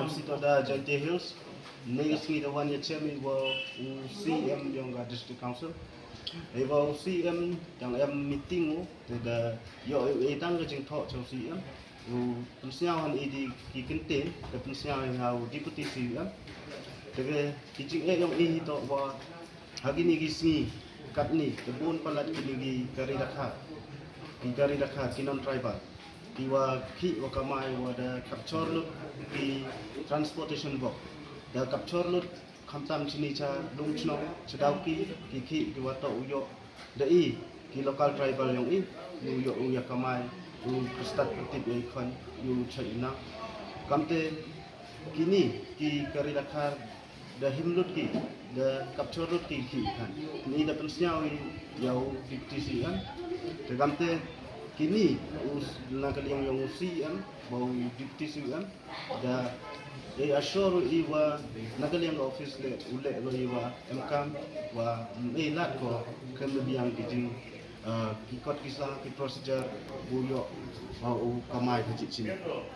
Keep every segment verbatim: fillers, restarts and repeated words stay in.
Sito da Jaintia Hills, ne ka sngi da wan ya chem i wa u C M yong ka District Council. Ei wa u C M dang em meeting u, te da yoh i dang ka jingthoh cha u C M. U pynsñiaw han i di ki kyntien, da pynsñiaw i ha u Deputy C M. Te ki jingeh yong i hi toh wa ha kini ki sngi katni, da bun palat kini ki kari dakha, ki kari dakha, ki non-tribal, ki wa khih wa kamai wa da capture lut ki transportation bok, da capture lut khamtam chini cha Lungchnong, cha Dawki, ki khih ki wa toh u yoh da i ki local tribal yong i, u yoh u ya kamai, u stad pyrtip ya i khon, u chait i nang. Kamte kini ki kari dakha da him lut ki, da capture lut ki ki khan. Ni da pynsñiaw i ya u Deputy C M. Te kamte kini u na ka liang yong u C M, wa u Deputy C M, da e assure i wa na ka liang ka office le, u le wa i wa em kam, wa em lad ko, kam biang ki jing, ah, ki kot ki sa, ki procedure, u yoh, ah, u kamai ka jit chini.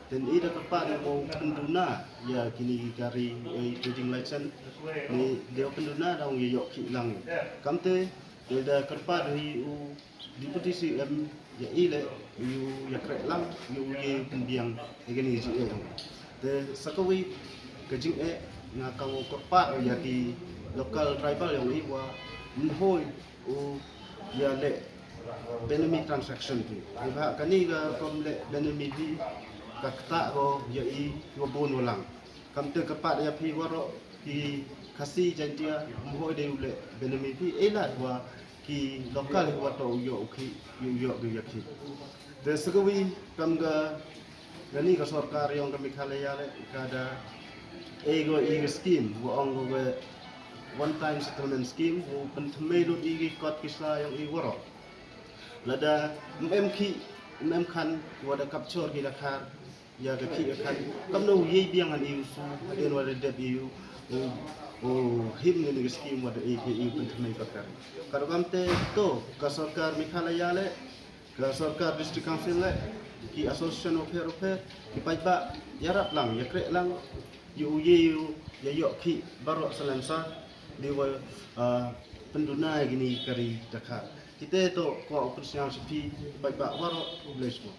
Te i da kyrpad i wow pynduna ya kini ki kari, eh, trading license, ni dei wow pynduna da u yoh khih lang. Kamte, te da kyrpad i u Deputy C M ya i le, u ya kreh lang, u ya pynbiang ya kini ki jingeh. Te sa kawi ka jingeh nga ka wow kyrpad ya ki local tribal yong i wa ym hoi u ya le benami transaction phi. Ni ba kani ka kam le benami phi, ka ktah ko ya i wa bun wa lang. Kamte kyrpad ya phi waroh ki Khasi Jaintia, ym hoi de u le benami phi, e lad wa ki local hi wa toh u yoh u khih, u yoh ki ya khih. Te sa kawi kam ka, kani ka sorkar yong ka Meghalaya le, ka da e ko i ka scheme wa ong ko ka one time settlement scheme, wa pynthymmai lut i ki kot ki sa yong i waroh. Lada ym em khih, ym em khan, wa da capture ki dakha, ya ka khih ka khan, kamno u ye biang han i u su, hadien wa da dep i u, u, u him kani ka scheme wa da e ki i u pynthymmai kot kari. Ka rukom te to, ka sorkar Meghalaya le, ka sorkar District Council le, ki association waphær waphær, ki paidbah, yarap lang, ya kreh lang, u ye u, ya yoh khih baroh sa lem sa, dei wa, ah, pynduna ya kini kari dakha. Kite to ko u pynsñiaw cha phi, ki paidbah waroh, u bless mo.